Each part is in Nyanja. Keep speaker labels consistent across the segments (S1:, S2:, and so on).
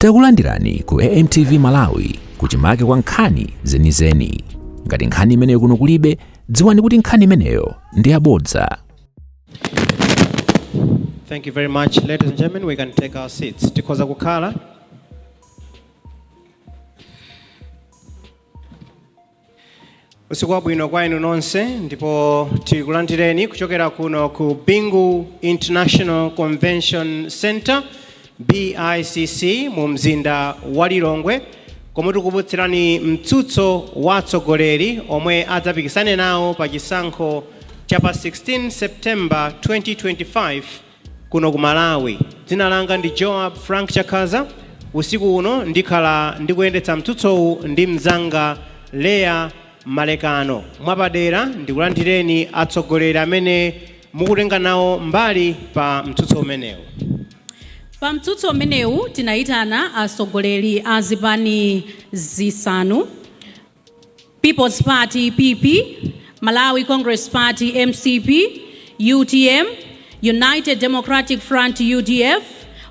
S1: Takulandirani ku AMTV Malawi kuchimake kwa nkhani zenizeni. Ngati nkhani imeneyo kuno kulibe, dziwani kuti nkhani imeneyo ndi yabodza.
S2: Thank you very much. Ladies and gentlemen, we can take our seats. Tikhoza kukhala. Usiku wabwino kwa inu nonse, ndipo tikulandireni kuchokera kuno ku Bingu International Convention Center, BICC, mu mzinda wa Lilongwe, komwe tikupatsirani mtsutso wa atsogoleri omwe adzapikisane nawo pa chisankho cha pa 16 September 2025 kuno ku Malawi. Dzina langa ndi Joab Frank Chakhaza. Usiku uno ndikhala ndikuyendetsa mtsutsowu ndi mzanga Leah Malekano. Mwapadera ndikulandireni atsogoleri amene mukutenga nawo mbali pa mtsutso umenewu.
S3: Pa mtsutso umenewu tinayitana atsogoleri a zipani zisanu: People's Party, PP, Malawi Congress Party, MCP, UTM, United Democratic Front, UDF,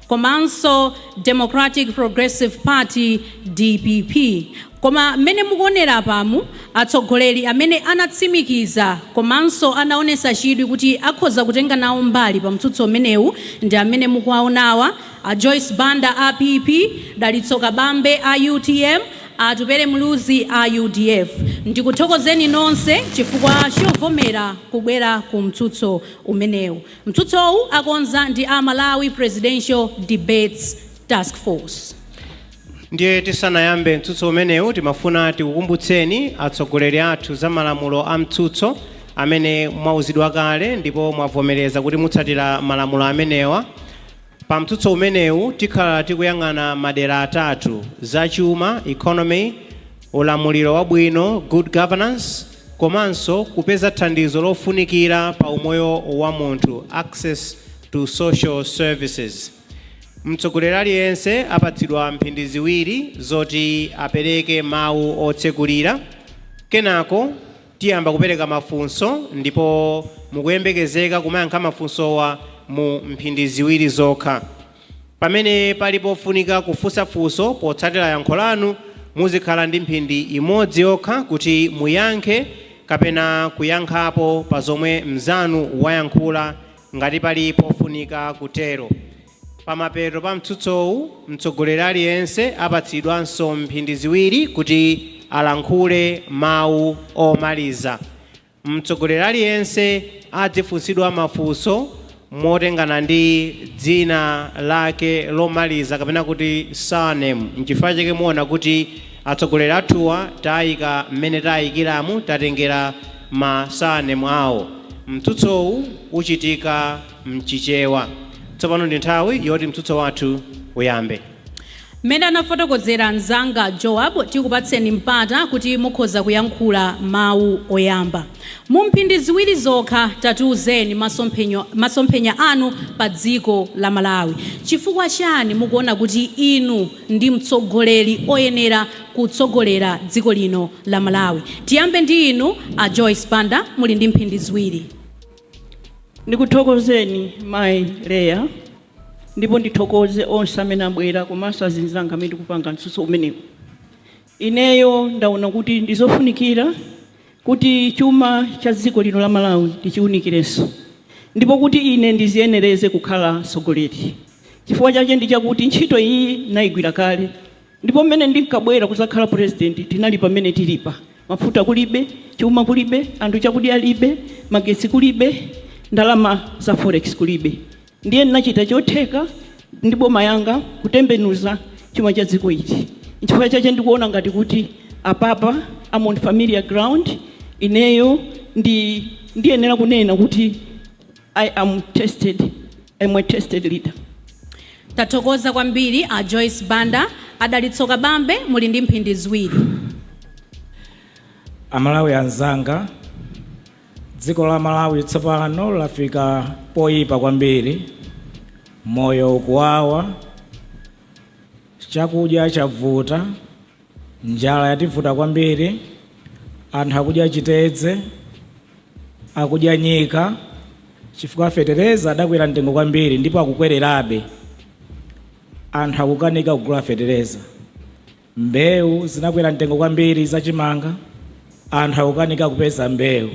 S3: komanso Democratic Progressive Party, DPP. Koma mmene mukuonera pamu, atsogoleri amene anatsimikiza komanso anaonesa chidwi kuti akhoza kutenga nawo mbali pa mtsutso umenewu ndi amene mukuwaonawa: a Joyce Banda a PP, Dalitso Kabambe a UTM, Atupele Muluzi a UDF. Ndikuthokozeni nonse chifukwa chovomera kubwera ku mtsutso umenewu. Mtsutsowu akonza ndi a Malawi Presidential Debates Task Force.
S2: Ndiye tisanayambe mtsutso umenewu, timafuna tikukumbutseni atsogoleri athu za malamulo a mtsutso amene mwauzidwa kale ndipo mwavomereza kuti mutsatira malamulo amenewa. Pa mtsutso umenewu tikhala tikuyang'ana madera atatu: zachuma, economy, ulamuliro wabwino, good governance, komanso kupeza thandizo lofunikira pa umoyo wa munthu, access to social services. Mtsogoleri aliyense apatsidwa mphindi 2 zoti apereke mawu otsekulira. Kenako tiyamba kupereka mafunso, ndipo mukuyembekezeka kumayankha mafunsowa mu mphindi 2 zokha. Pamene pali pofunika kufunsa funso potsatira yankho lanu, muzikhala ndi mphindi 1 yokha kuti muyankhe kapena kuyankhapo pa zomwe mnzanu wayankhula, ngati pali pofunika kutero. Pamapeto pa mtsutsowu, mtsogoleri aliyense apatsidwanso mphindi 2 kuti alankhule mawu omaliza. Mtsogoleri aliyense adzifunsidwa mafunso motengana ndi dzina lake lomaliza, kapena kuti surname. Nchifukwa chake muona kuti atsogoleri athuwa tayika mmene tayikiramu, tatengera ma surname awo. Mtsutsowu uchitika mChichewa. Tsopano ndi nthawi yoti mtsutso wathu uyambe.
S3: Mmene anafotokozera mzanga Joab, tikupatseni mpata kuti mukhoza kuyankhula mawu oyamba mu mphindi 2 zokha. Tatiuzeni masomphenya anu pa dziko la Malawi. Chifukwa chani mukuona kuti inu ndi mtsogoleri oyenera kutsogolera dziko lino la Malawi? Tiyambe ndi inu a Joyce Banda, muli ndi mphindi 2.
S4: Ndikuthokozeni, mayi Leya, ndipo ndithokoze onse amene abwera komanso azinzanga amene tikupanga mtsutso umenewu. Ineyo ndaona kuti ndizofunikira kuti chuma cha dziko lino la Malawi tichiwunikirenso, ndipo kuti ine ndiziyenereze kukhala mtsogoleri. Chifukwa chache ndi chakuti ntchito iyi nayigwira kale, ndipo mmene ndinkabwera kuzakhala president tinali pamene tilipa: mafuta kulibe, chuma kulibe, anthu chakudya alibe, magetsi kulibe, ndalama za forex kulibe. Ndiye ndinachita chotheka ndi boma yanga kutembenuza chuma cha dziko ili. Nchifukwa chache ndikuona ngati kuti apapa I'm on familiar ground. Ineyo ndiyenera kunena kuti I am tested, I'm a tested leader.
S3: Tathokoza kwambiri a Joyce Banda. Adalitso Kabambe, muli ndi mphindi 2.
S5: Amalawi anzanga, dziko la Malawi tsopano lafika poyipa kwambiri. Moyo ukuwawa, chakudya chavuta, njala yativuta kwambiri, anthu akudya chitedze, akudya nyika, chifukwa fetereza adakwera mtengo kwambiri ndipo akukwererabe. Anthu akukanika kugula fetereza. Mbewu zinakwera mtengo kwambiri zachimanga, anthu akukanika kupeza mbewu.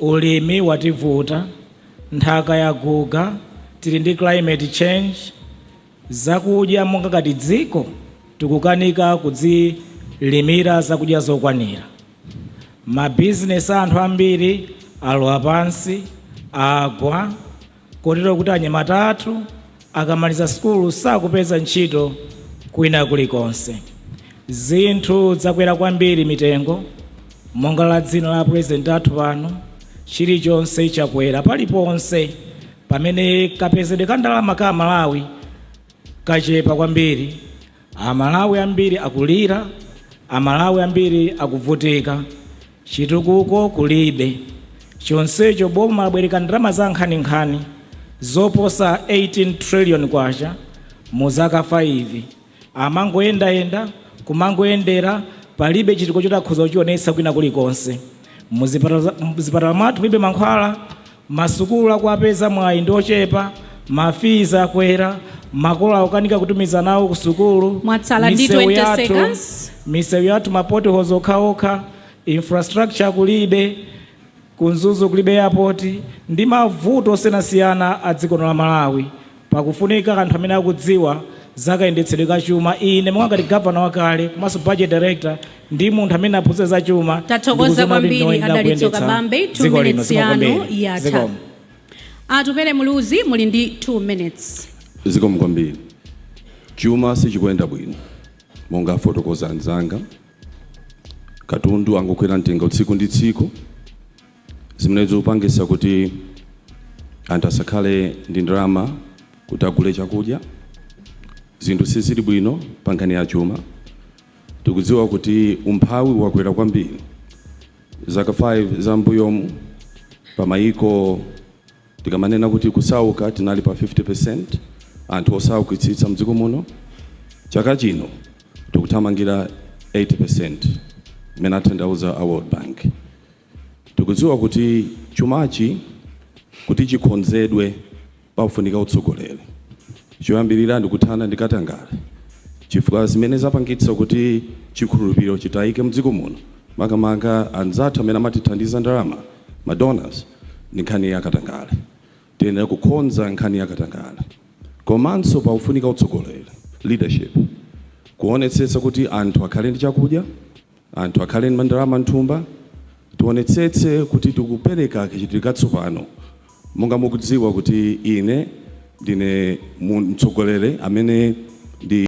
S5: Ulimi wativuta, nthaka yaguga, tili ndi climate change. Zakudya monga ngati dziko tikukanika kudzilimira zakudya zokwanira. Mabizinesi anthu ambiri alowa pansi, agwa, kotero kuti anyamata athu akamaliza sukulu sakupeza ntchito kwina kulikonse. Zinthu zakwera kwambiri mitengo, monga la dzina la president athu pano, chilichonse chakwera paliponse, pamene kapezedwe ka ndalama ka Malawi kachepa kwambiri. Amalawi ambiri akulira, Amalawi ambiri akuvutika, chitukuko kulibe. Chonsecho boma labwereka ndalama za nkhaninkhani zoposa 18 trillion kwacha mu zaka 5. Amangoyendayenda, kumangoyendera, palibe chitukuko choti akhoza kuchionetsa kwina kulikonse. Muzipatala mwathu mulibe mankhwala, masukulu akuapeza mwayi ndi ochepa, ma fees akwera, makolo akukanika kutumiza nawo ku sukulu.
S3: Mwatsala ndi
S5: Misewu
S3: 20
S5: yathu
S3: seconds.
S5: Misewu yathu ma potholes okhaokha, infrastructure kulibe, ku Mzuzu kulibe airport, ndi mavuto osiyanasiyana a dziko la Malawi. Pakufunika anthu amene akudziwa zakayendetsedwe ka chuma. Ine monga ngati gavana wakale komanso budget director ndi munthu amene aphunzitsa za chuma,
S3: Tathokoza
S5: ndikuziona kuti
S3: kwambiri,
S5: ndinoyenera
S3: Adalitso
S5: kuyendetsa
S3: Kabambe. 2
S5: dziko lino.
S3: minutes
S5: Zikomo
S3: yanu
S5: kwambiri.
S3: yatha.
S5: Zikomo.
S3: Atupele Muluzi, muli ndi 2 minutes.
S6: Zikomo kwambiri. Chuma sichikuyenda bwino monga afotokoza anzanga. Katundu angokwera mtengo tsiku ndi tsiku, zimene zikupangisa kuti anthu asakhale ndi ndalama kuti agule chakudya. Zinthu sizili bwino pa nkhani ya chuma. Tikudziwa kuti umphawi wakwera kwambiri zaka 5 za mbuyomu. Pa mayiko tikamanena kuti kusauka, tinali pa 50% anthu osaukitsitsa mdziko muno. Chaka chino tikuthamangira 80%, imene atanthauza a World Bank. Tikudziwa kuti chumachi kuti chikonzedwe pafunika utsogoleri. Choyambirira ndikuthana ndi katangale, chifukwa zimene zapangitsa kuti chikhulupiriro chitayike mdziko muno, makamaka anzathu amene amatithandiza ndalama, ma donors, ndi nkhani ya katangale. Tiyenera kukonza nkhani ya katangale. Komanso pakufunika utsogoleri, leadership, kuonetsetsa kuti anthu akhale ndi chakudya, anthu akhale ndi ndalama mthumba. Tionetsetse kuti tikupereka kachitidwe katsopano. Monga mukudziwa kuti ine ndine mtsogoleri amene ndi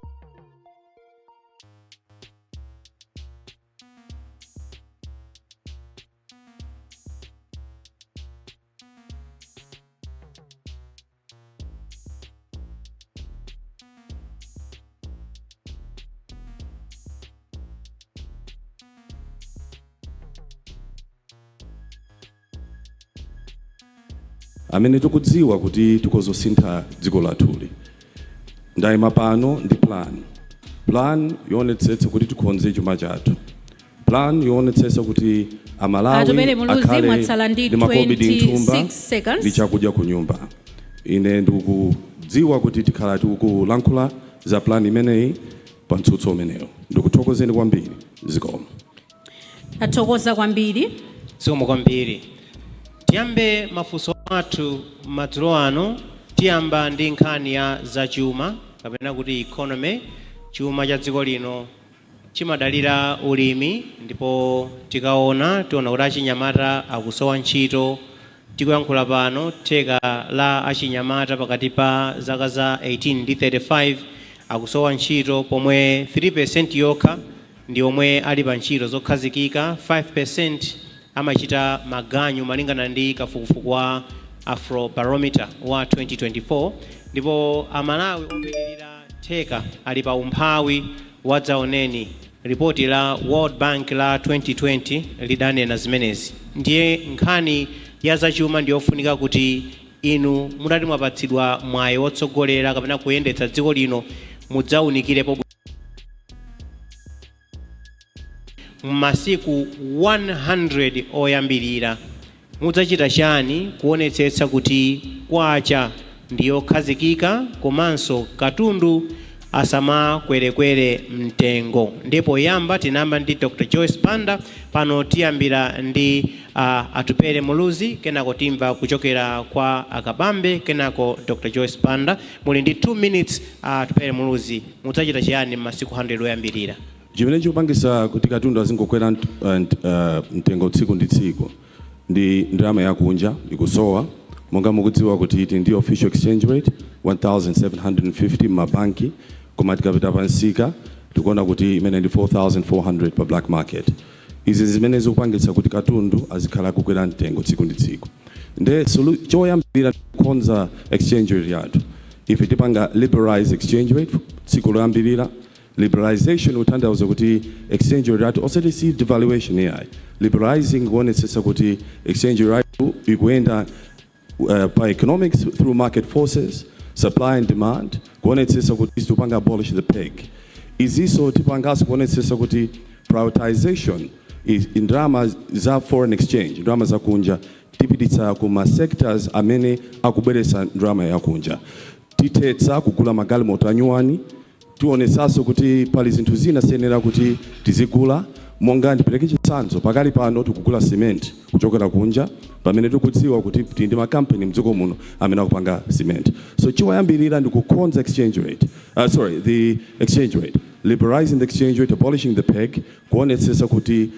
S6: amene tikudziwa kuti tikozosintha dziko lathuli. Ndayima pano ndi plan yoonetsetsa kuti tikonze chuma chathu, plan yoonetsetsa kuti Amalawi
S3: Atupele Muluzi,
S6: akhale
S3: mwatsala ndi
S6: ndi makobidi mthumba
S3: 26 seconds.
S6: ndi chakudya ku nyumba. Ine ndikudziwa kuti tikhala tikulankhula za plan imeneyi pa mtsutso umenewo. Ndikuthokozeni kwambiri, zikomo.
S3: Tathokoza kwambiri.
S2: Zikomo kwambiri. Tiyambe mafunso athu madzulo ano. Tiyamba ndi nkhani ya zachuma kapena kuti economy. Chuma cha dziko lino chimadalira ulimi, ndipo tikaona tiona kuti achinyamata akusowa ntchito. Tikuyankhula pano, theka la achinyamata pakati pa zaka za 18 ndi 35 akusowa ntchito, pomwe 3% yokha ndi omwe ali pa ntchito zokhazikika, 5% amachita maganyu, malingana ndi kafukufuku wa Afrobarometer wa 2024. Ndipo Amalawi opitirira theka ali pa umphawi wadzaoneni. Ripoti la World Bank la 2020 lidanena zimenezi. Ndiye nkhani ya zachuma ndiyofunika kuti inu mutati mwapatsidwa mwayi wotsogolera kapena kuyendetsa dziko lino, mudzawunikirepo m'masiku 100 oyambirira. Mudzachita chani kuonetsetsa kuti kwacha ndiyokhazikika komanso katundu Asamakwerekwere mtengo. Ndipo yamba tinayamba ndi Dr Joyce Banda, pano tiyambira ndi Atupele Muluzi, kenako timva kuchokera kwa Akabambe, kenako Dr Joyce Banda. Muli ndi 2 minutes. Atupele Muluzi, mudzachita chiyani m'masiku 100 oyambirira?
S6: Chimene chikupangisa kuti katundu azingokwera mtengo tsiku ndi tsiku ndi ndalama yakunja ikusowa. Monga mukudziwa kuti iti ndi official exchange rate 1750 m'mabanki, koma tikapita pa msika tikuona kuti imene ndi 4400 pa black market. Izi zimene zikupangitsa kuti katundu azikhala kukwera mtengo tsiku ndi tsiku. Nde choyambirira, kukonza exchange rate yathu. Ife tipanga liberalize exchange rate tsiku loyambirira. Liberalization kutanthauza kuti exchange rate yathu, osati si devaluation yayi, liberalizing kuonetsetsa kuti exchange rate ikuyenda by economics through market forces, supply and demand, kuonetsetsa kuti tipanga abolish the peg. Iziso tipanganso kuonetsetsa kuti prioritization is ndalama za foreign exchange, ndalama zakunja, tipititsa kuma sectors amene akubweretsa ndalama yakunja. Tithetsa kugula magalimoto anyuwani. Tionetsanso kuti pali zinthu zina siyenera kuti tizigula. Monga ndipereke chitsanzo, pakali pano tikugula cement kuchokera kunja pamene tikudziwa kuti tili ndi makampani mdziko muno amene akupanga cement. So choyambirira ndi kukonza exchange rate, sorry, the exchange rate, liberalizing the exchange rate, abolishing the peg, kuonetsetsa kuti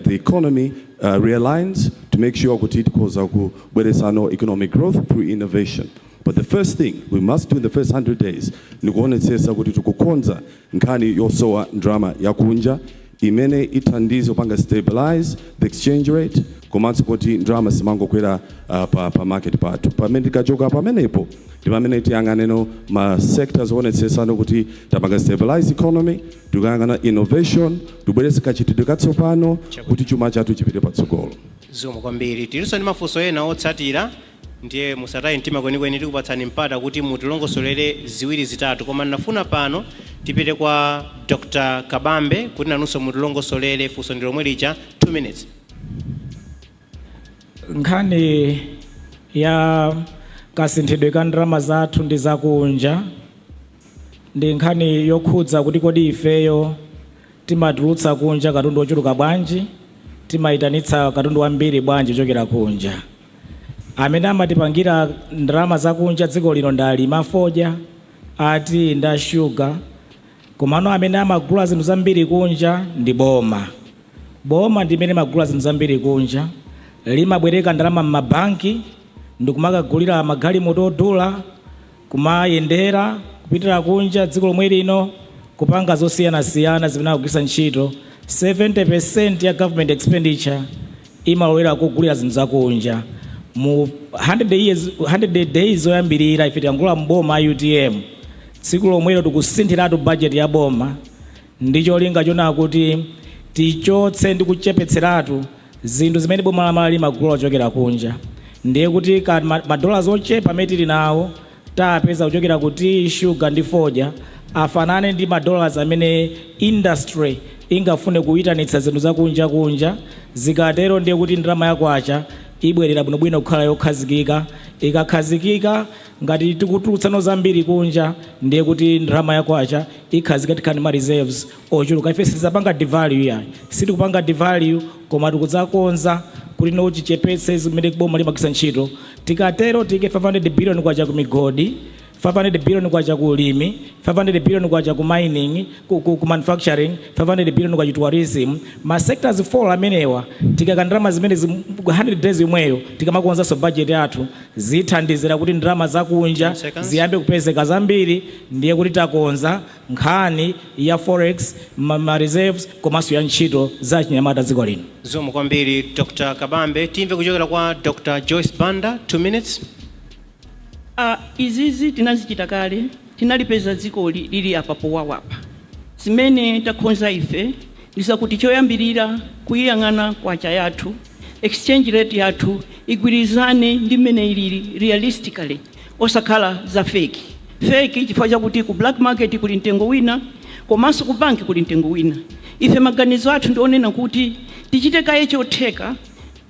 S6: the economy realigns to make sure kuti tikhoza kubweretsano economic growth through innovation. But the first thing we must do in the first 100 days ni kuonetsetsa kuti tikukonza nkhani yosowa ndalama yakunja imene ithandize kupanga stabilize the exchange rate, komanso kuti ndalama simangokwera pa market pathu. Pamene tikachoka pamenepo ndi pamene tiyang'aneno ma sectors oonetsetsano kuti tapanga stabilize economy, tikuyang'ana innovation, tibweretse kachitidwe katsopano kuti chuma chathu chipite patsogolo.
S2: Zikomo kwambiri. Tilinso ndi mafunso ena otsatira, ndiye musataye mtima kwenikweni, tikupatsani mpata kuti mutilongosolere ziwiri zitatu. Koma ndinafuna pano tipite kwa Dr Kabambe kuti nanunso mutilongosolere. Funso ndi lomwe lija, 2 minutes.
S5: Nkhani ya kasinthidwe ka ndalama zathu ndi zakunja ndi nkhani yokhudza kuti kodi ifeyo timatulutsa kunja katundu ochuluka bwanji, timayitanitsa katundu wambiri bwanji kuchokera kunja. Amene amatipangira ndalama zakunja dziko lino ndi alimi afodya ati ndi ashuga, komano amene amagula zinthu zambiri kunja ndi boma. Boma ndi limene limagula zinthu zambiri kunja, limabwereka ndalama m'mabanki ndikumakagulira magalimoto odula, kumayendera kupitira kunja dziko lomwe lino, kupanga zosiyanasiyana zimene akugwiritsa ntchito. 70% ya government expenditure imalowera kugulira zinthu zakunja. Mu 100 years, 100 days zoyambirira, ife tikangolowa mboma UTM, tsiku lomwelo tikusinthiratu budget ya boma ndi cholinga chona kuti tichotse ndi kuchepetseratu zinthu zimene boma la limagula kuchokera kunja. Ndiye kuti ka madollars ochepa amene tili nawo tapeza kuchokera ku tea, sugar ndi fodya afanane ndi madollars amene industry ingafune kuyitanitsa zinthu zakunja kunja. Zikatero ndiye kuti ndalama yakwacha ibwerera bwinobwino kukhala yokhazikika. Ikakhazikika, ngati tikutulutsano zambiri kunja, ndiye kuti ndalama yakwacha ikhazika, tikhala ndi ma reserves ochuluka. Ife sitizapanga devalue yayi, sitikupanga devalue, koma tikudzakonza kuti no tichepetse zimene boma limagwiritsa ntchito. Tikatero tiyike 500 billion kwacha ku migodi, 500 billion kwacha ku ulimi, 500 billion kwacha ku mining, ku manufacturing, 500 billion kwacha tourism, ma sectors 4 amenewa. Tikaka ndalama zimene 100 days imweyo tikamakonzanso budget yathu, zithandizira kuti ndalama zakunja
S2: 10 seconds.
S5: ziyambe kupezeka zambiri. Ndiye kuti takonza nkhani ya forex, ma reserves, komanso ya ntchito za chinyamata dziko lino.
S2: Zikomo kwambiri, Dr Kabambe. Timve kuchokera kwa Dr Joyce Banda, 2 minutes.
S4: Izizi tinazichita kale, tinalipeza dzikoli lili apa powawapa. Zimene takonza ife ndizakuti choyambirira kuyiyang'ana kwacha yathu, exchange rate yathu igwirizane ndi mmene ilili realistically, osakhala za fake fake, chifukwa chakuti ku black market kuli mtengo wina komanso ku banki kuli mtengo wina. Ife maganizo athu ndionena kuti tichite kaye chotheka.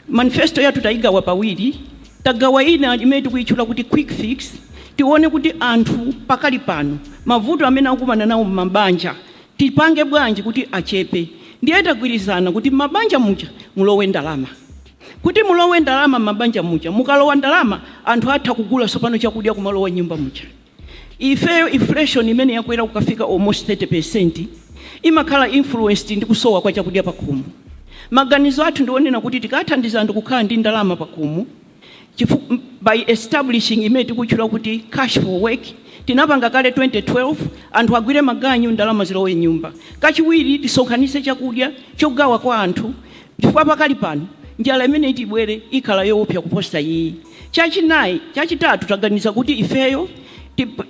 S4: Manifesto yathu tayigawa pawiri. Tagawa ina imene tikuyitchula kuti quick fix. Tione kuti anthu pakali pano mavuto amene akukumana nawo m'mabanja tipange bwanji kuti achepe. Ndiye tagwirizana kuti m'mabanja muja mulowe ndalama. Kuti mulowe ndalama m'mabanja muja, mukalowa ndalama anthu atha kugula sopano chakudya kumalowa nyumba muja. Ifeyo inflation imene yakwera kukafika almost 30% imakhala influenced ndi kusowa kwa chakudya pakhomo. Maganizo athu ndionena kuti tikathandiza anthu kukhala ndi ndalama pakhomo by establishing imene tikutchula kuti cash for work. Tinapanga kale 2012, anthu agwire maganyu, ndalama zilowe nyumba. Kachiwiri, tisonkhanitse chakudya chogawa kwa anthu, chifukwa pakali pano njala imene itibwere ikhala yoopsa kuposa iyi. Chachinayi, chachitatu, taganiza kuti ifeyo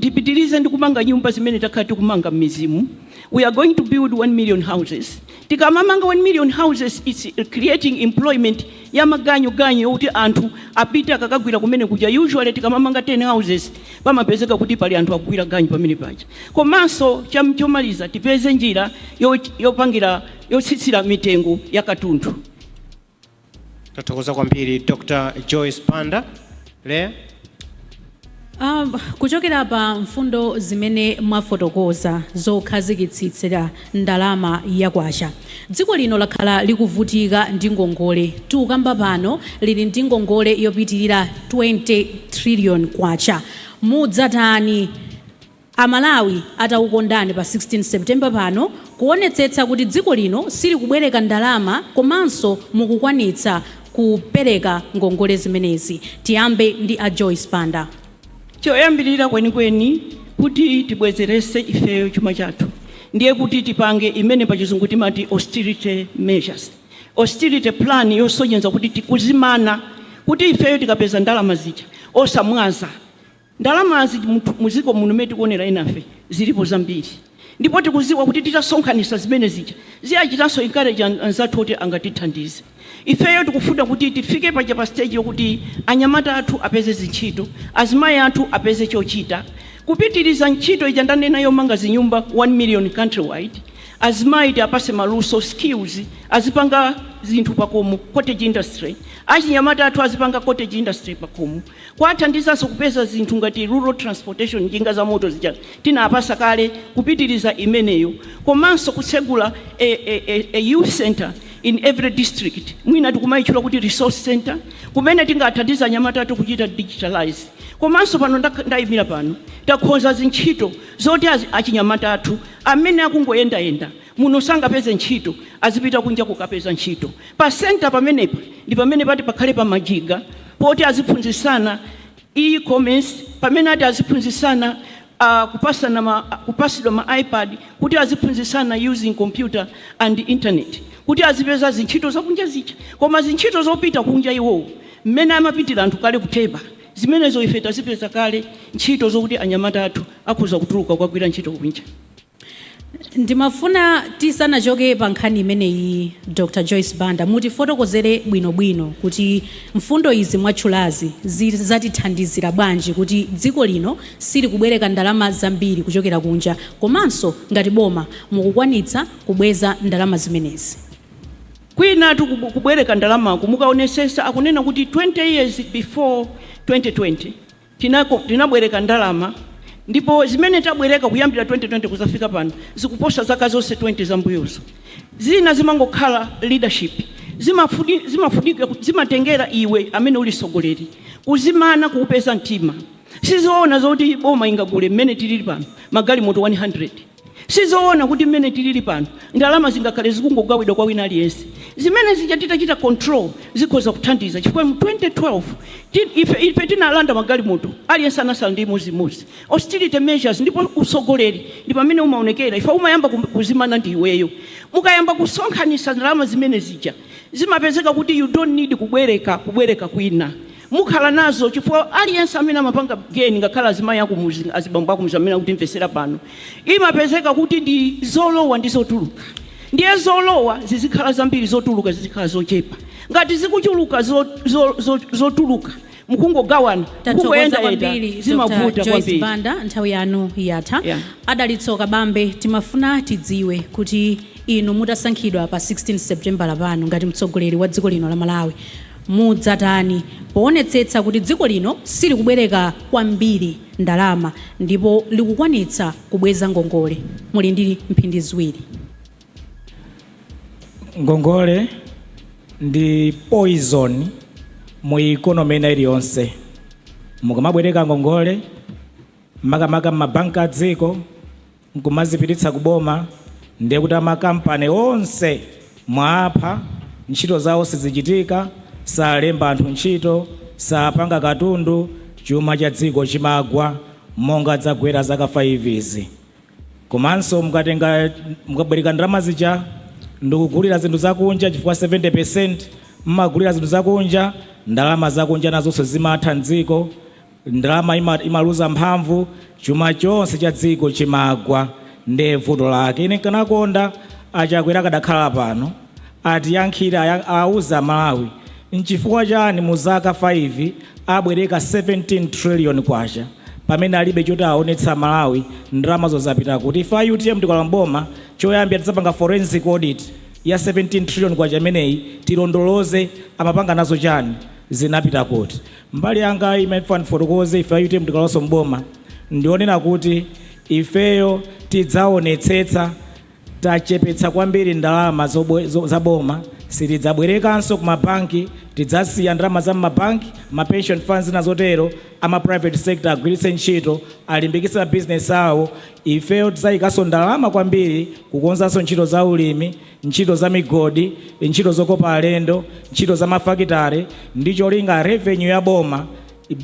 S4: tipitirize ndi kumanga nyumba zimene takhala tikumanga m'midzimu. We are going to build 1 million houses. Tikamamanga 1 million houses, it's creating employment ya maganyu-ganyu yokuti anthu apite akakagwira kumene kuja. Usually tikamamanga 10 houses pamapezeka kuti pali anthu akugwira ganyu pamene paja. Komanso chomaliza, tipeze njira yopangira yotsitsira mitengo ya katundu.
S2: Tathokoza kwambiri, Dr Joyce Banda. Leya.
S3: Kuchokera pa mfundo zimene mwafotokoza zokhazikitsira ndalama yakwacha, dziko lino lakhala likuvutika ndi ngongole. Tikukamba pano lili ndi ngongole yopitirira 20 trillion kwacha. Mudzatani Amalawi atakukondani pa 16 September pano kuonetsetsa kuti dziko lino silikubwereka ndalama komanso mukukwanitsa kupereka ngongole zimenezi? Tiyambe ndi a Joyce Banda.
S4: Choyambirira kwenikweni, kuti tibwezerese ifeyo chuma chathu, ndiye kuti tipange imene pachizungu timati austerity measures, austerity plan yosonyeza kuti tikuzimana kuti ifeyo tikapeza ndalama zija osamwaza ndalamazi. Muziko muno mmene tikuonera enafe zilipo zambiri, ndipo tikuziwa kuti titasonkhanisa zimene zija ziyachitanso encourage anzathu kuti angatithandize. Ifeyo tikufuna kuti tifike paja pa stage yokuti anyamata athu apeze zintchito, azimayi athu apeze chochita, kupitiriza ntchito ija ndanena yomanga zinyumba 1 million countrywide. Azimayi tiapase maluso, skills, azipanga zinthu pakomo, cottage industry. Achinyamata athu azipanga cottage industry pakomo, kwathandizanso kupeza zinthu ngati rural transportation, njinga za moto zija tinapasa kale, kupitiriza imeneyo, komanso kutsegula a youth center in every district, mwina tikumayitchula kuti resource center, kumene tingathandiza anyamata athu kuchita digitalize. Komanso pano ndayimira pano, takhonza zintchito zoti achinyamata athu amene akungoyendayenda muno sangapeze ntchito azipita kunja kukapeza ntchito. Pa center pamenepa ndi pamene pati pakhale pa majiga poti aziphunzisana e-commerce, pamene ati aziphunzisana kupasana kupasidwa ma iPad kuti aziphunzisana using computer and internet, kuti azipeza zintchito zakunja zija. Koma zintchito zopita kunja iwowo mmene amapitira anthu kale kutheba, zimenezo ife tazipeza kale ntchito zokuti anyamata athu akhoza kutuluka kukagwira ntchito kunja.
S3: Ndimafuna tisanachoke pa nkhani imeneyi, Dr Joyce Banda, mutifotokozere bwinobwino kuti mfundo izi mwatchulazi zatithandizira bwanji kuti dziko lino silikubwereka ndalama zambiri kuchokera kunja, komanso ngati boma mukukwanitsa kubweza ndalama zimenezi.
S4: Kwina kubwereka ndalamaku, mukaonesesa akunena kuti 20 years before 2020 tinabwereka ndalama, ndipo zimene tabwereka kuyambira 2020 kuzafika pano zikuposa zaka zonse 20 zambuyozo. Zina zimangokhala leadership, zimafunika, zimatengera iwe amene uli sogoleri kuzimana, kuupeza mtima. Sizoona zoti boma ingagule mmene tilili pano magalimoto 100. Sizoona kuti mmene tilili pano ndalama zingakhale zikungogawidwa kwa wina aliyense. Zimene zija titachita control zikhoza kuthandiza, chifukwa mu 2012 ife tinalanda magalimoto, aliyense anasala ndi imodzi. Austerity measures, ndipo usogoleri ndi pamene umaonekera. Ife umayamba kuzimana ndi iweyo. Mukayamba kusonkhanisa ndalama zimene zija zimapezeka kuti you don't need kubwereka kwina, mukhala nazo, chifukwa aliyense amene amapanga geni, ngakhale azimayi akumuzi, azibambo akumuzi amene akutimvesera pano, imapezeka kuti ndi zolowa ndi zotuluka. Ndiye zolowa zizikhala zambiri, zotuluka zizikhala zochepa. Ngati zikuchuluka zotuluka, mukungogawana,
S3: Tathokoza
S4: mukungoyendayenda,
S3: kwambiri,
S4: zimavuta
S3: Dr Joyce
S4: kwambiri.
S3: Banda, nthawi yanu yatha.
S4: Yeah.
S3: Adalitso Kabambe, timafuna tidziwe kuti inu mutasankhidwa pa 16 September pano ngati mtsogoleri wa dziko lino la Malawi, mudzatani poonetsetsa kuti dziko lino silikubwereka kwambiri? ndalama ndipo likukwanitsa kubweza ngongole? Muli ndi mphindi 2.
S5: Ngongole ndi poison mu economy ina iliyonse. Mukamabwereka ngongole, makamaka m'mabanki a dziko, nkumazipititsa kuboma, ndiye kuti amakampani onse mwapha ntchito zawo, sizichitika, salemba anthu ntchito, sapanga katundu, chuma cha dziko chimagwa monga dzagwera zaka 5 izi. Komanso mukatenga, mukabwereka ndalama zija ndikugulira zinthu zakunja, chifukwa 70% mmagulira zinthu zakunja, ndalama zakunja nazonso zimatha mdziko, ndalama imaluza mphamvu, chuma chonse cha dziko chimagwa. Ndiye vuto lake. Ine nkanakonda aChakwera akadakhala pano atiyankhire, auza Malawi nchifukwa chani mu zaka 5 abwereka 17 trillion kwacha pamene alibe choti aonetsa Malawi ndalamazo zapita kuti. Ife a UTM tikalowa mboma, choyambira tidzapanga forensic audit ya 17 trillion kwacha imeneyi, tilondoloze amapanga nazo chani, zinapita kuti. Mbali yanga imene ndifotokoze, ife a UTM tikalowanso mboma, ndionena kuti ifeyo tidzaonetsetsa tachepetsa kwambiri ndalama zaboma. Sitidzabwerekanso ku mabanki, tidzasiya ndalama za mmabanki, ma pension funds na zotero, ama private sector agwiritse ntchito, alimbikitse mabizinesi awo. Ifeyo tidzayikanso ndalama kwambiri kukonzanso ntchito za ulimi, ntchito za migodi, ntchito zokopa alendo, ntchito za mafakitare, ndi cholinga revenue ya boma,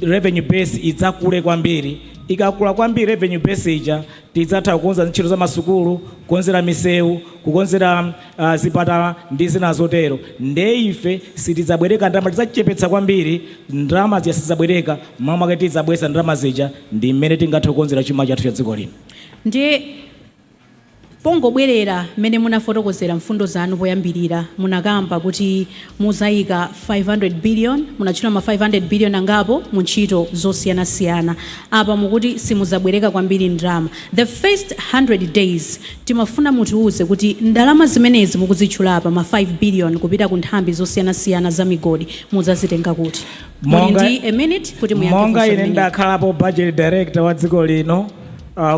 S5: revenue base idzakule kwambiri. Ikakula kwambiri revenue base ija, tidzatha kukonza ntchito za masukulu, kukonzera misewu, kukonzera zipatala ndi zina zotero. Nde ife sitidzabwereka ndalama, tidzachepetsa kwambiri ndalama zija, sitidzabwereka. M'malo mwake tidzabweza ndalama zija, ndi mmene tingathe kukonzera chuma chathu cha dziko lino.
S3: Ndiye pongobwerera mmene munafotokozera mfundo zanu poyambirira, munakamba kuti muzayika 500 billion, munatchula ma 500 billion angapo mu ntchito zosiyanasiyana. Apa mukuti simuzabwereka kwambiri ndalama the first 100 days. Timafuna mutiuze kuti ndalama zimenezi mukuzitchula apa, ma 5 billion kupita ku nthambi zosiyanasiyana za migodi, muzazitenga kuti? Muli ndi a minute kuti muyankhe
S5: Monga
S3: funso
S5: ine
S3: limeneli.
S5: Ndakhalapo budget director wa dziko lino,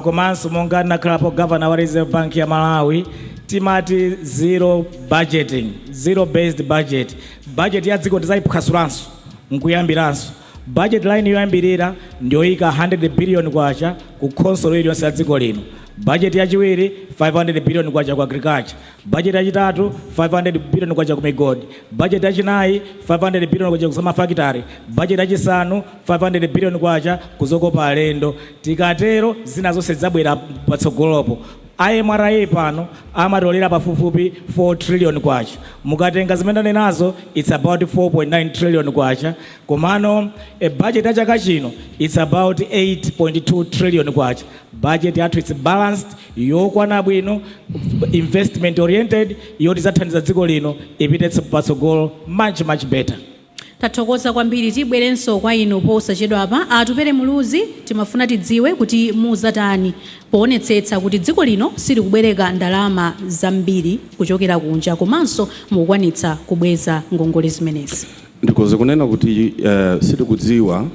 S5: komanso monga ndakhalapo governor wa Reserve Bank ya Malawi, timati zero budgeting, zero based budget. Budget ya dziko tizayiphwasulanso nkuyambiranso. Budget line yoyambirira ndiyoyika 100 billion kwacha ku khonsolo iliyonse ya dziko lino. Budget yachiwiri, 500 billion kwacha ku agriculture. Budget yachitatu, 500 billion kwacha ku migodi. Budget yachinayi, 500 billion kwacha ku zamafakitare. Budget yachisanu, 500 billion kwacha kuzokopa alendo. Tikatero zina zonse zidzabwera patsogolopo. MRA pano amatolera pafupifupi 4 trillion kwacha. Mukatenga zimene ndanenazo, it's about 4.9 trillion kwacha. Komano budget ya chaka chino, it's about 8.2 trillion kwacha. Budget yathu, it's balanced, yokwana bwino, investment oriented, yoti idzathandiza dziko lino ipite patsogolo much, much better.
S3: Tathokoza kwambiri. Tibwerenso kwa inu posachedwa apa. Atupele Muluzi, timafuna tidziwe kuti muzatani poonetsetsa kuti dziko lino silikubwereka ndalama zambiri kuchokera kunja, komanso mukukwanitsa kubweza ngongole zimenezi.
S6: Ndikoze kunena kuti sitikudziwa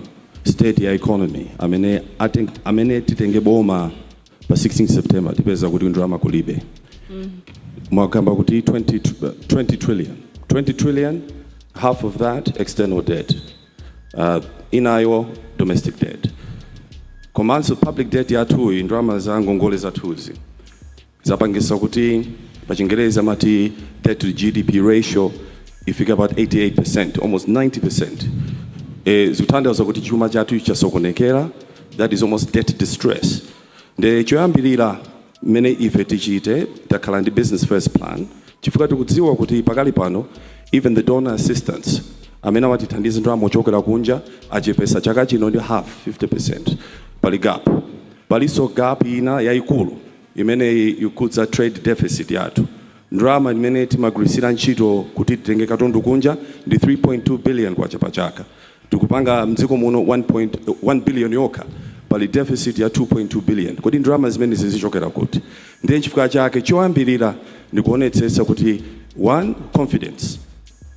S6: state ya economy amene titenge boma pa 16 September. Tipeza kuti ndalama kulibe. Mwakamba kuti 20 trillion, 20 trillion, half of that external debt, inayo domestic debt, komanso public debt yathuyi. Ndalama za ngongole zathuzi zapangisa kuti pa Chingerezi amati debt to GDP ratio ifika about 88%, almost 90%. Zikutanthauza kuti chuma chathu chasokonekera. That is almost debt distress. Nde choyambirira mmene ife tichite, takhala ndi business first plan, chifukwa tikudziwa kuti pakali pano even the donor assistance amene amatithandiza ndalama ochokera kunja achepesa chaka chino ndi half, 50%. Pali gap, palinso gap ina yayikulu imene ikudza trade deficit yathu. Ndalama imene timagwirisira ntchito kuti titenge katundu kunja ndi 3.2 billion kwacha pa chaka. Tikupanga mdziko muno 1.1 billion yokha. Pali deficit ya 2.2 billion. Kodi ndalama zimene zizichokera kuti? Ndiye chifukwa chake choyambirira ndikuonetsetsa kuti, one, confidence,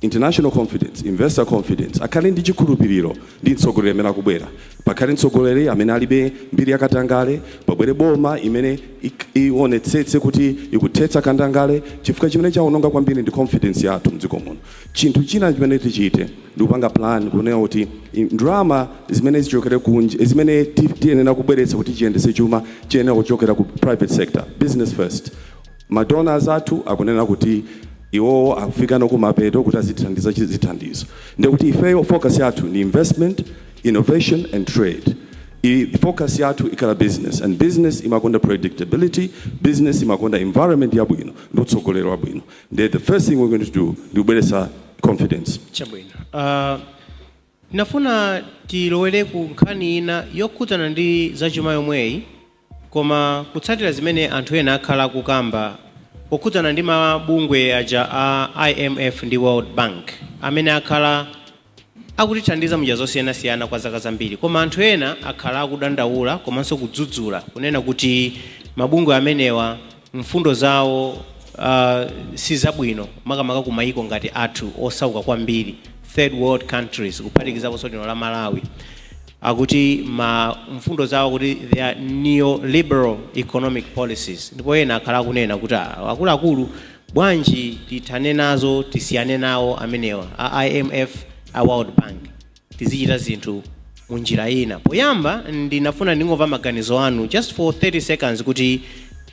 S6: international confidence, investor confidence, akhale ndi chikhulupiriro ndi mtsogoleri amene akubwera. Pakhale mtsogoleri amene alibe mbiri yakatangale, pabwere boma imene ionetsetse kuti ikuthetsa katangale, chifukwa chimene chaononga kwambiri ndi confidence yathu mdziko muno. Chinthu china chimene tichite ndi kupanga plan kunena kuti ndalama zimene zichokere kunja, zimene tiyenera kubweretsa kuti chiyendetse chuma, chiyenera kuchokera ku private sector, business first. Madonors athu akunena kuti iwowo akufika nokumapeto kuti azithandiza zithandizo, ndekuti ifeyo focus yathu ni investment, innovation and trade. Focus yathu ikhala business, and business imakonda predictability, business imakonda environment yabwino ndi utsogoleri wabwino. Ndiye the first thing we're going to do ndi kubweretsa confidence.
S2: Chabwino, ndinafuna tilowere ku nkhani ina yokhudzana ndi zachuma yomweyi, koma kutsatira zimene anthu ena akhala akukamba pokhudzana ndi mabungwe aja a IMF ndi World Bank amene akhala akutithandiza munjira zosiyanasiyana kwa zaka zambiri, koma anthu ena akhala akudandaula komanso kudzudzula kunena kuti mabungwe amenewa mfundo zawo si zabwino, makamaka ku mayiko ngati athu osauka kwambiri, third world countries, kuphatikizaponso lino la Malawi. Akuti ma mfundo zawo kuti they are neoliberal economic policies, ndipo ena akhala akunena kuti, "Ah, akuluakulu, bwanji tithane nazo, tisiyane nawo amenewa a IMF, a World Bank, tizichita zinthu munjira ina?" Poyamba ndinafuna ndingomva maganizo anu just for 30 seconds kuti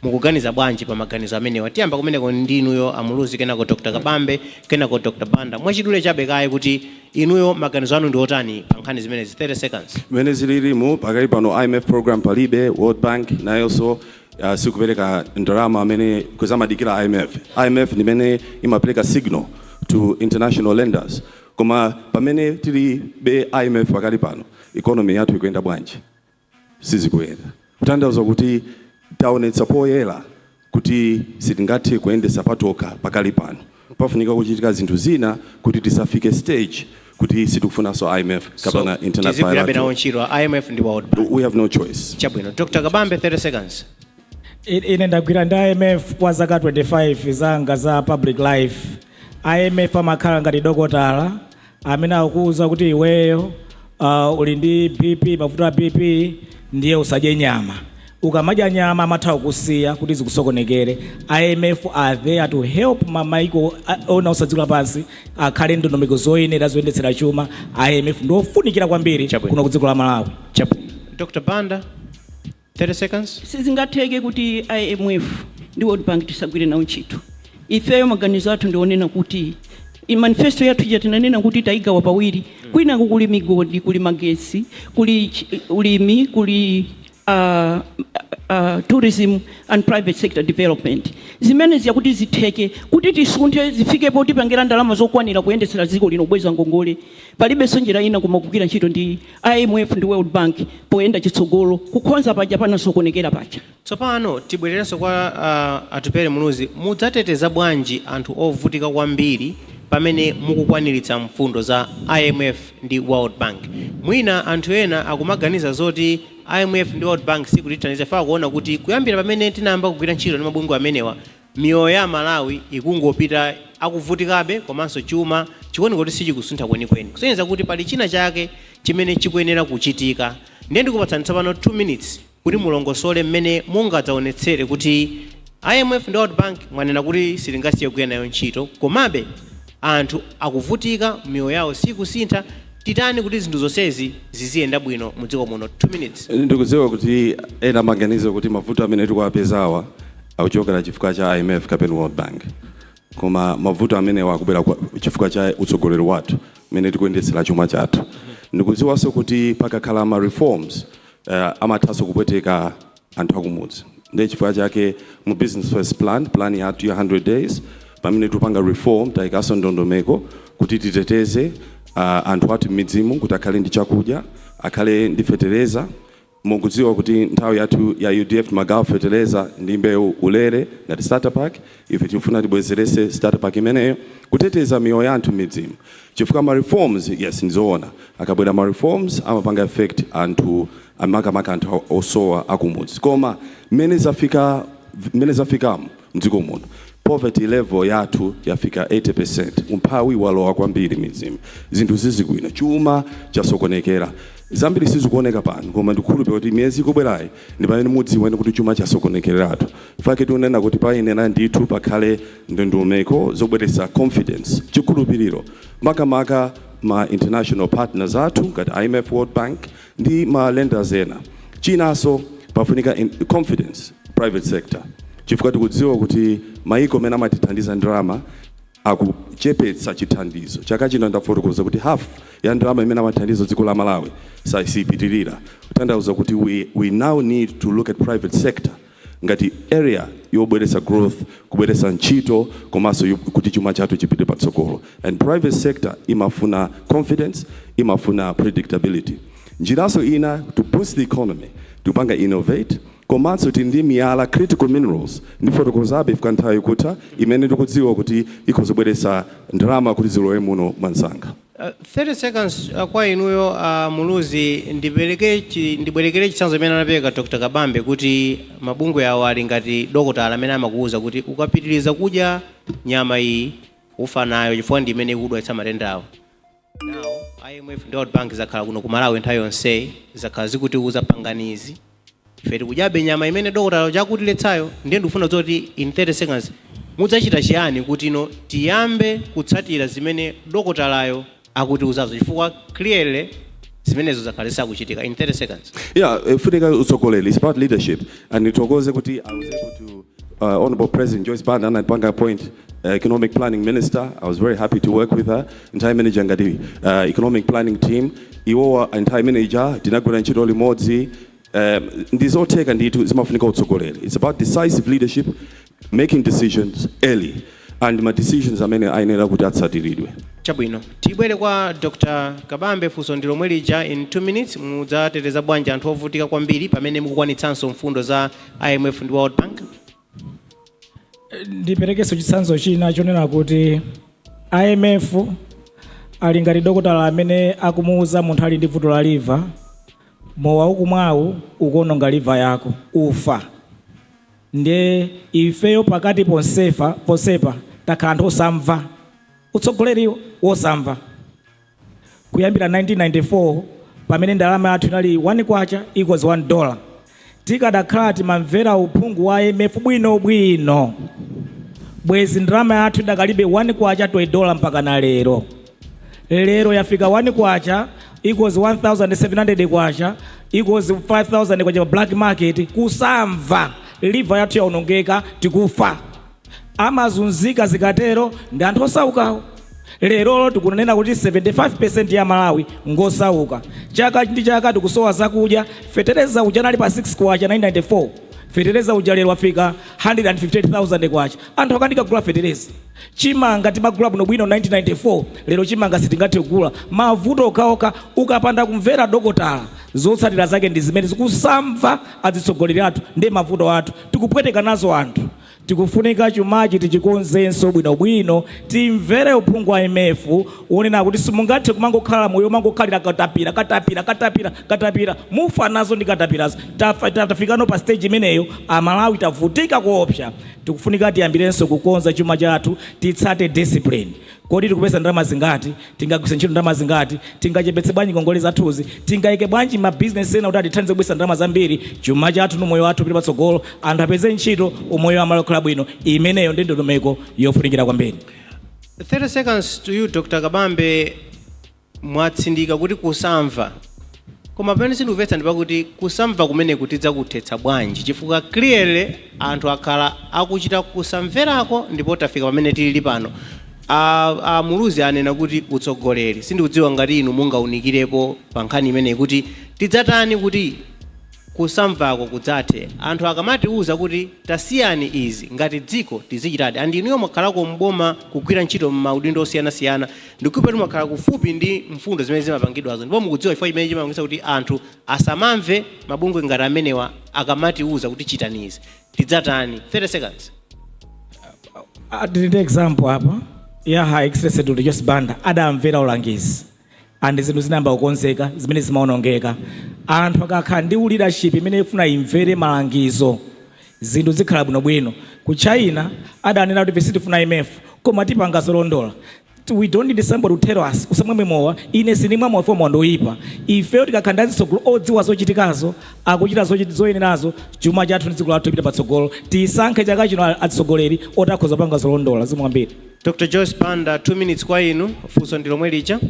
S2: mukuganiza bwanji pa maganizo amenewa. Tiyamba kumeneko ndinuyo a Muluzi, kenako Dr Kabambe, kenako Dr Banda. Mwachidule chabe kaye kuti inuyo maganizo anu ndi otani pa nkhani zimenezi, 30 seconds.
S6: Mmene zililimu pakali pano, IMF program palibe, World Bank nayonso sikupereka ndalama amene kuzamadikira IMF. IMF ndimene imapereka signal to international lenders, koma pamene tilibe IMF pakali pano, economy yathu ikuyenda bwanji? Sizikuyenda. Kutanthauza kuti taonetsa poyera kuti sitingathe kuyendesa patokha pakali pano. Pafunika kuchitika zinthu zina kuti tisafike stage kuti sitikufunanso IMF kapena international
S2: Tizigwirabe nawo
S6: bilateral.
S2: ntchito a IMF ndi World Bank?
S6: We have no choice.
S2: Chabwino. Dr Kabambe, 30 seconds.
S5: Ine ndagwira ndi IMF kwa zaka 25 zanga za public life. IMF amakhala ngati dokotala amene akukuwuza kuti iweyo uli ndi BP, mavuto a BP, ndiye usadye nyama. Ukamadya nyama amatha kukusiya kuti zikusokonekere. IMF are there to help mamaiko ona osadziko lapansi akhale ndondomeko zoyenera zoyendetsera chuma. IMF ndiofunikira kwambiri
S2: Chabwino.
S5: kuno ku dziko la Malawi.
S2: Chabwino. Dr Banda, 30 seconds.
S4: Sizingatheke kuti IMF ndi World Bank tisagwire nawo ntchito. Ifeyo maganizo athu ndionena kuti manifesto yathu ija tinanena kuti tayigawa pawiri. Kwinaku kuli migodi, kuli magesi, kuli ulimi, kuli tourism and private sector development. Zimene ziyakuti zitheke kuti tisunthe zifikepo tipangira ndalama zokwanira kuyendetsera dziko lino, kubweza ngongole, palibenso njira ina koma kugwira ntchito ndi IMF ndi World Bank poyenda chitsogolo kukhonza paja panasokonekera paja.
S2: Tsopano tibwererenso kwa Atupele Muluzi. Mudzateteza bwanji anthu ovutika kwambiri pamene mukukwaniritsa mfundo za IMF ndi World Bank? Mwina anthu ena akumaganiza zoti IMF ndi World Bank sikutithandiza fa kuona kuti kuyambira pamene tinayamba kugwira ntchito ndi mabungwe amenewa, miyoyo ya Malawi ikungopita akuvutikabe, komanso chuma chikuoneka kuti sichikusuntha kwenikweni, kusonyeza kuti pali china chake chimene chikuyenera kuchitika. Ndiye ndikupatsani tsopano 2 minutes kuti mulongosole mmene mungadzaonetsere kuti IMF ndi World Bank mwanena kuti sitingasiye kugwira nayo ntchito, komabe anthu akuvutika, miyoyo yawo sikusintha. Titani kuti zinthu zonsezi ziziyenda bwino mu dziko muno? 2 minutes.
S6: Ndikudziwa kuti ena amaganiza kuti mavuto amene tikuwapezawa akuchokera chifukwa cha IMF kapena World Bank, koma mavuto amenewa akubwera chifukwa cha utsogoleri wathu mmene tikuyendetsera chuma chathu. Ndikudziwanso kuti pakakhala ma reforms amathanso kupweteka anthu akumudzi. Ndiye chifukwa chake mu business first plan, plan yathu ya 100 days, pamene tikupanga reform, tayikanso ndondomeko kuti titeteze anthu athu m'midzimu kuti akhale ndi chakudya, akhale ndi fetereza. Mukudziwa kuti nthawi yathu ya UDF magawo fetereza ndi mbewu ulere ngati starter pack. Ife tikufuna tibwezerese starter pack imeneyo kuteteza miyoyo ya anthu m'midzimu, chifukwa ma reforms, yes, ndizoona, akabwera ma reforms amapanga effect anthu, amakamaka anthu osowa akumudzi. Koma mmene zafika, mmene zafikamo mdziko muno, Poverty level yathu yafika 80%. Umphawi walowa kwambiri midzimu, zinthu sizikuyenda, chuma chasokonekera, zambiri sizikuoneka pano, koma ndikukhulupirira kuti miyezi ikubwerayi ndi pamene mudziwene kuti chuma chasokonekeratu. Fake tikunena kuti payenera ndithu pakhale ndondomeko zobweretsa confidence, chikhulupiriro, makamaka ma international partners athu ngati IMF, World Bank ndi ma lenders ena. Chinanso pafunika confidence private sector, chifukwa tikudziwa kuti maiko amene amatithandiza ndalama akuchepetsa chithandizo. Chaka chino ndafotokoza kuti half ya ndalama imene amathandiza dziko la Malawi sipitirira, kutanthauza kuti we now need to look at private sector ngati area yobweretsa growth, kubweretsa ntchito, komanso kuti chuma chathu chipite patsogolo. And private sector imafuna confidence, imafuna predictability. Njiranso ina to boost the economy, tupanga innovate, komanso tili ndi miyala, critical minerals, ndifotokozabe ifika nthawi ikutha, imene tikudziwa kuti ikhozobweretsa ndalama kuti zilowe muno mwansanga.
S2: 30 seconds kwa inuyo Muluzi. Ndibwerekere chitsanzo imene anapereka Dr. Kabambe kuti mabungwe awo ali ngati dokotala amene amakuwuza kuti ukapitiriza kudya nyama iyi ufa nayo, chifukwa ndi imene ikudwalitsa matenda awo. Now IMF ndi World Bank zakhala kuno ku Malawi nthawi yonseyi, zakhala zikutiuza panganizi, ife tikudyabe nyama imene dokotala chakutiletsayo. Ndiye ndikufuna zoti in 30 seconds mudzachita chiyani kuti ino tiyambe kutsatira zimene dokotalayo akutiuzazo, chifukwa clearly zimenezo zakhala zisakuchitika? In 30 seconds.
S6: Yeah, funika utsogoleri. It's about leadership. And nithokoze kuti I was able to Honorable President Joyce Banda anapanga appoint economic planning minister. I was very happy to work with her. Entire manager ngati economic planning team. Iwowa entire manager tinagwira ntchito limodzi. Ndizotheka ndithu, zimafunika utsogoleri. It's about decisive leadership, making decisions early. And ma decisions amene ayenera kuti atsatiridwe.
S2: Chabwino, tibwere kwa Dr. Kabambe. Funso ndi lomwe lija, in 2 minutes, mudzateteza bwanji anthu ovutika kwambiri pamene mukukwanitsanso mfundo za IMF ndi World Bank?
S5: Ndiperekenso chitsanzo china chonena kuti IMF ali ngati dokotala amene akumuwuza munthu ali ndi vuto la liver, "Mowa ukumwawu ukuononga liver yako, ufa." Ndiye ifeyo pakati ponsefa ponsepa takhala anthu osamva utsogoleriwo, wosamva kuyambira 1994 pamene ndalama yathu inali 1 kwacha equals $1. Tikadakhala timamvera uphungu wa IMF bwinobwino, bwezi ndalama yathu idakalibe 1 kwacha to $1 mpaka na lero. Lero yafika 1 kwacha equals 1700 kwacha, equals 5000 kwacha pa black market. Kusamva, liver yathu yaonongeka, tikufa. Amazunzika zikatero ndi anthu osaukawo. Lerolo tikunena kuti 75% ya Malawi ngosauka. Chaka ndi chaka tikusowa zakudya. Fetereza uja anali pa 6 kwacha 994, fetereza uja lero afika 158,000 kwacha, anthu akanika kugula fetereza. Chimanga timagula bwinobwino 1994, lero chimanga sitingathe kugula. Mavuto okhaokha. Ukapanda kumvera dokotala, zotsatira zake ndi zimene zikusamva atsogoleri athu, ndi mavuto athu tikupweteka nazo anthu. Tikufunika chumachi tichikonzenso bwinobwino, timvere uphungu wa IMF wonena kuti simungathe kumangokhala moyo umangokhalira katapira, katapira, katapira, katapira, mufa nazo ndi katapirazo. Tafikano pa stage imeneyo, Amalawi tavutika kuopsa. Tikufunika tiyambirenso kukonza chuma chathu, titsate discipline. Kodi tikupeza ndalama zingati? Tingagwiritse ntchito ndalama zingati? Tingachepetse bwanji ngongole zathuzi? Tingayike bwanji mabizinesi ena kuti atithandize kubweza ndalama zambiri? Chuma chathu ndi moyo wathu upite patsogolo, anthu apeze ntchito, umoyo amalo okhala bwino. Imeneyo ndi ndondomeko yofunikira kwambiri.
S2: 30 seconds to you, Dr. Kabambe. Mwatsindika kuti kusamva, koma pamene sindikupetsa ndi pakuti kusamva kumene tidzakuthetsa bwanji, chifukwa clearly anthu akhala akuchita kusamverako ndipo tafika pamene tilili pano. A Muluzi anena kuti utsogoleri. Sindikudziwa ngati inu mungaunikirepo pa nkhani imeneyi kuti tidzatani kuti kusamvako kudzathe. Anthu akamatiuza kuti tasiyani izi, ngati dziko tizichitadi. And inuyo mwakhalako mboma kugwira ntchito m'maudindo osiyanasiyana, ndikupe mwakhala kufupi ndi mfundo zimene zimapangidwazo, ndipo mukudziwa chifukwa chimene chimapangitsa kuti anthu asamamve mabungwe ngati amenewa akamatiuza kuti chitani izi. Tidzatani? 30 seconds.
S5: Tili ndi example apa ya Her Excellency Dr. Joyce Banda. Adamvera ulangizi and zinthu zinayamba kukonzeka zimene zimaonongeka. Anthu akakhala ndi leadership imene ifuna imvere malangizo, zinthu zikhala bwinobwino. Kuyambira 1994 pamene ndalama yathu inali 1 kwacha Ku China adanena kuti ife sitifuna IMF, koma tipanga zolondola. We don't need somebody to tell us usamwe mowa. Ine sindimwa mowa, mowa ndoyipa. Ifeyo tikakhala ndi atsogoleri odziwa zochitikazo, akuchita zoyenerazo, chuma chathu ndi dziko lathu lipita patsogolo. Tisankhe chaka chino atsogoleri oti akhoza kupanga zolondola. Zikomo kwambiri.
S2: Dr Joyce Banda, 2 minutes kwa inu. Funso ndi lomwe lija.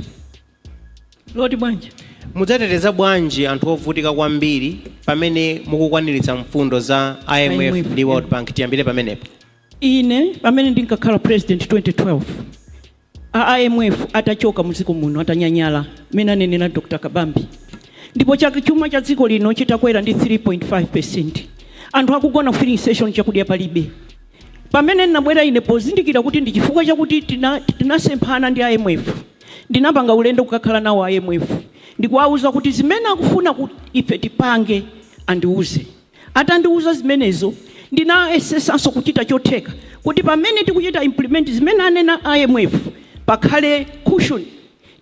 S4: Loti bwanji?
S2: Mudzateteza bwanji anthu ovutika kwambiri pamene mukukwaniritsa mfundo za IMF
S4: IMF,
S2: ndi World Bank? Tiyambire pamenepo.
S4: Ine pamene ndinkakhala president 2012, a IMF atachoka mdziko muno, atanyanyala mmene anenera Dr Kabambe, ndipo chaka chuma cha dziko lino chitakwera ndi 3.5, anthu akugona filling station, chakudya palibe. Pamene ndinabwera ine, pozindikira kuti ndi chifukwa chakuti tinasemphana ndi IMF, ndinapanga ulendo kukakhala nawo IMF ndikuwauza kuti zimene akufuna kuti ife tipange andiuze. Atandiuza zimenezo, ndinayesesanso kuchita chotheka kuti pamene tikuchita implement zimene anena IMF, pakhale cushion,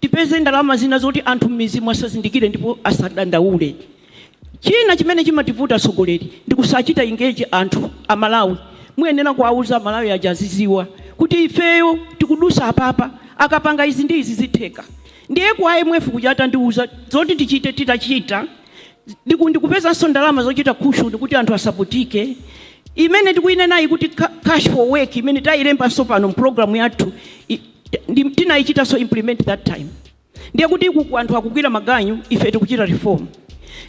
S4: tipeze ndalama zina zoti anthu m'mizi asazindikire ndipo asadandaule. China chimene chimativuta atsogoleri ndi kusachita engage anthu. Amalawi muyenera kuwauza Amalawi aja aziziwa kuti ifeyo tikudusa apapa, akapanga izi ndi izi zitheka. Ndiye ku IMF kuja atandiuza zoti tichite, titachita ndikupezanso ndalama zochita cushion kuti anthu asaputike, imene tikuyinenayi kuti cash for work, imene tayilembanso pano mpulogalamu yathu, tinayichitanso implement that time. Ndiye kuti ikuku anthu akugwira maganyu, ife tikuchita reform.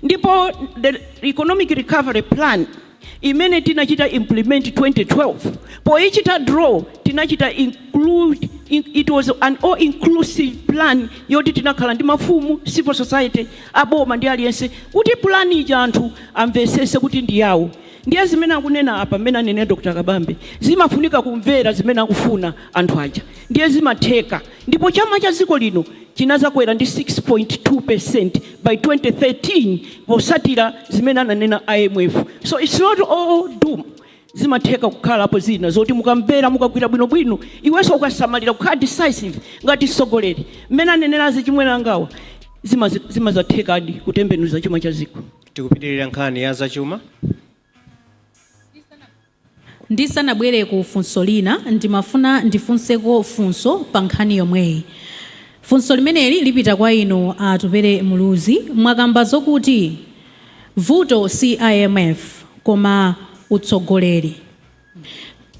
S4: Ndipo the economic recovery plan imene tinachita implement 2012, poichita draw tinachita include, it was an all inclusive plan yoti tinakhala ndi mafumu, civil society, aboma ndi aliyense, kuti plan ija anthu amvesese kuti ndi yawo. Ndiye zimene akunena apa, mmene anene Dr Kabambe, zimafunika kumvera zimene akufuna anthu aja, ndiye zimatheka. Ndipo chuma cha dziko lino chinazakwera ndi 6.2 by 2013 posatira zimene ananena IMF. So it's not all doom. Zimatheka kukhalapo zina zoti mukamvera, mukagwira bwinobwino, iwenso ukasamalira kukhala decisive ngati mtsogoleri, mmene anenerazi chimwene angawa, zimazathekadi kutembenuza chuma cha dziko.
S2: Tikupitirira nkhani ya zachuma.
S3: Ndisanabwere ku funso lina, ndimafuna ndifunseko funso pa nkhani yomweyi. Funso limeneli lipita kwa inu Atupele Muluzi. Mwakamba zokuti vuto si IMF koma utsogoleri.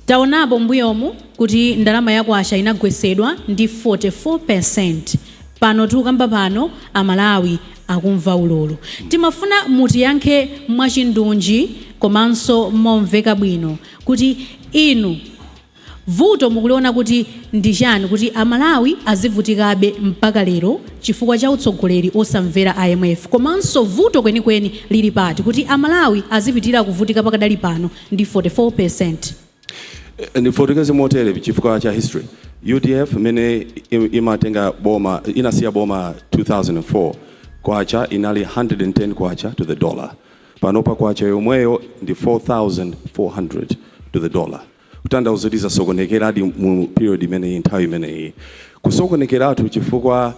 S3: Taonapo mbuyomu kuti ndalama ya kwacha inagwesedwa ndi 44. Pano tikukamba pano, Amalawi akumva ululu. Timafuna mutiyankhe mwachindunji komanso momveka bwino kuti inu vuto mukuliona kuti ndi chani kuti Amalawi azivutikabe mpaka lero chifukwa cha utsogoleri osamvera IMF, komanso vuto kwenikweni lili pati kuti Amalawi azipitira kuvutika pakadali pano ndi 44?
S6: Ndifotokoze motere chifukwa cha history. UDF imene imatenga boma, inasiya boma 2004, kwacha inali 110 kwacha to the dollar. Panopa kwacha yomweyo ndi 4400 to the dollar, kutanthauza kuti zasokonekeradi mu period imeneyi, nthawi imeneyi kusokonekeratu chifukwa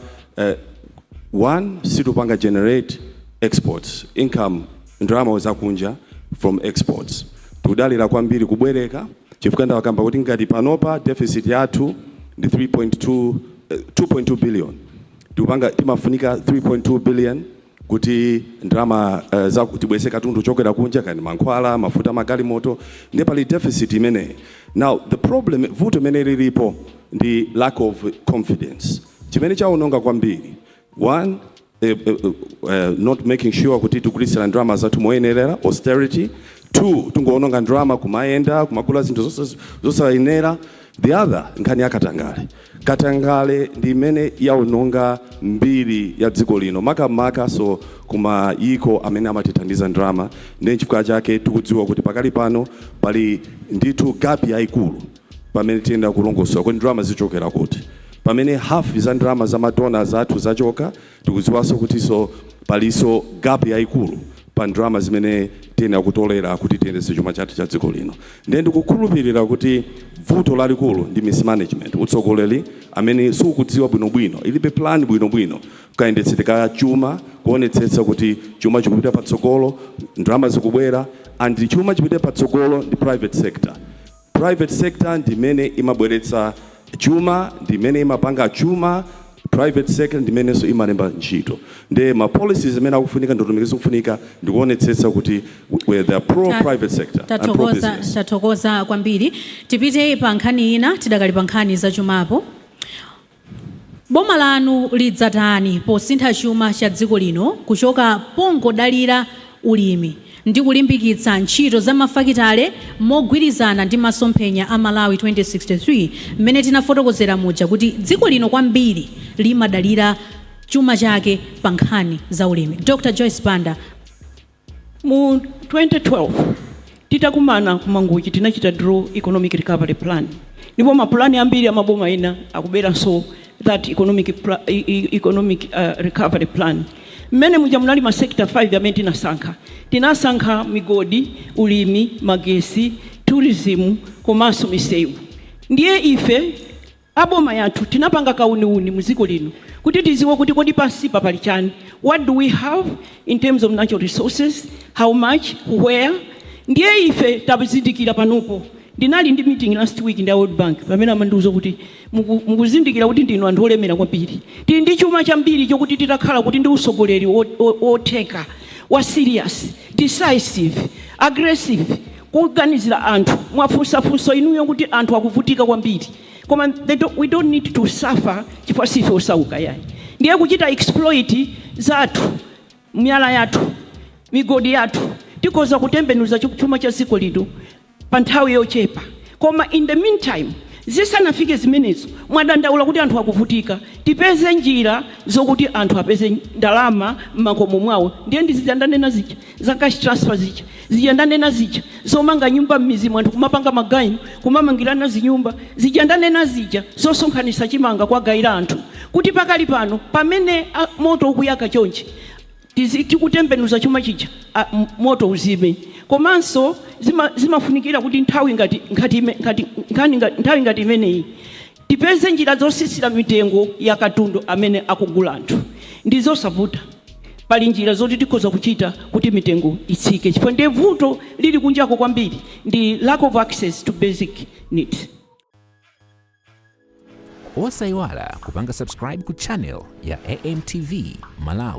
S6: one, situpanga generate exports income, ndalama zakunja from exports. Tikudalira kwambiri kubwereka, chifukwa ndawakamba kuti ngati panopa deficit yathu ndi 3.2, 2.2 billion, tikupanga timafunika 3.2 billion kuti ndalama za tibwese katundu chokera kunja, kani mankhwala, mafuta magalimoto, ndiye pali deficit imeneyi. Now the problem, vuto imene lilipo ndi lack of confidence, chimene chaononga kwambiri. One, not making sure kuti tigulitsira ndalama zathu moyenerera, austerity. Two, tingoononga ndalama kumayenda kumagula zinthu zosayenera. The other, nkhani ya katangale. Katangale ndi imene yaononga mbiri ya dziko lino, makamaka so kumayiko amene amatithandiza ndalama. Ndi chifukwa chake tikudziwa kuti pakali pano pali ndithu gap yayikulu pamene tiyenda kulongosola kuti ndalama zichokera kuti, pamene half za ndalama za ma donors athu zachoka. Tikudziwanso kutinso palinso gap yayikulu pa ndalama zimene tiyenera kutolera kuti tiyendetse chuma chathu cha dziko lino. Ndiye ndikukhulupirira kuti vuto lalikulu ndi mismanagement, utsogoleri amene sukudziwa bwinobwino, ilibe plan bwinobwino kayendetsedwe ka chuma, kuonetsetsa kuti chuma chikupita patsogolo, ndalama zikubwera, and chuma chipite patsogolo ndi private sector. Private sector ndimene imabweretsa chuma, ndimene imapanga chuma. Private sector ndimenenso imalemba ntchito. Nde ma policies amene akufunika, ndondomeko zikufunika, ndikuonetsetsa kuti where they are pro private sector and pro
S3: Tathokoza.
S6: business.
S3: Tathokoza kwambiri. Tipite pa nkhani ina, tidakali pa nkhani zachumapo. Boma lanu lidzatani posintha chuma cha dziko lino kuchoka pongodalira ulimi ndi kulimbikitsa ntchito za mafakitale mogwirizana ndi masomphenya a Malawi 2063, mmene tinafotokozera muja kuti dziko lino kwambiri limadalira chuma chake pa nkhani za ulimi? Dr Joyce Banda.
S4: Mu 2012 titakumana ku Mangochi, tinachita draw economic recovery plan, ndipo mapulani ambiri amaboma ena akuberanso that economic recovery plan. Mmene muja munali ma sector 5 amene tinasankha. Tinasankha migodi, ulimi, magesi, tourism komanso misewu. Ndiye ife aboma yathu tinapanga kauniuni muziko lino kuti tiziwe kuti kodi pansipa pali chani, what do we have in terms of natural resources, how much, where. Ndiye ife tazindikira panopo. Ndinali ndi meeting last week ndi a World Bank, pamene amandiuza kuti mukuzindikira kuti ndinu anthu olemera kwambiri, tili ndi chuma chambiri chokuti titakhala kuti ndi usogoleri wotheka, wa serious, decisive, aggressive, kuganizira anthu. Mwafunsafunso inuyo kuti anthu akuvutika kwambiri, koma we don't need to suffer chifukwa sife osauka yayi. Ndiye kuchita exploit zathu, miyala yathu, migodi yathu, tikhoza kutembenuza chuma cha dziko lino pa nthawi yochepa. Koma in the meantime, zisanafike zimenezo, mwadandaula kuti anthu akuvutika, tipeze njira zokuti anthu apeze ndalama m'makomo mwawo. Ndiye ndizija ndanena zija za cash transfer, zija zija ndanena zija zomanga nyumba m'mizimu, anthu kumapanga maganyu, kumamangirana zinyumba, zija ndanena zija zosonkhanitsa chimanga kwagayira anthu, kuti pakali pano pamene moto ukuyaka chonchi, tikutembenuza chuma chija, moto uzime. Komanso zimafunikira kuti nthawi ngati ngati ime- ngati nkhani nthawi ngati imeneyi tipeze njira zosisira mitengo ya katundu amene akugula anthu. Ndi zosavuta, pali njira zoti tikhoza kuchita kuti mitengo itsike, chifukwa ndiye vuto lili kunjako kwambiri ndi lack of access to basic needs.
S1: Osayiwala kupanga subscribe ku channel ya AMTV Malawi.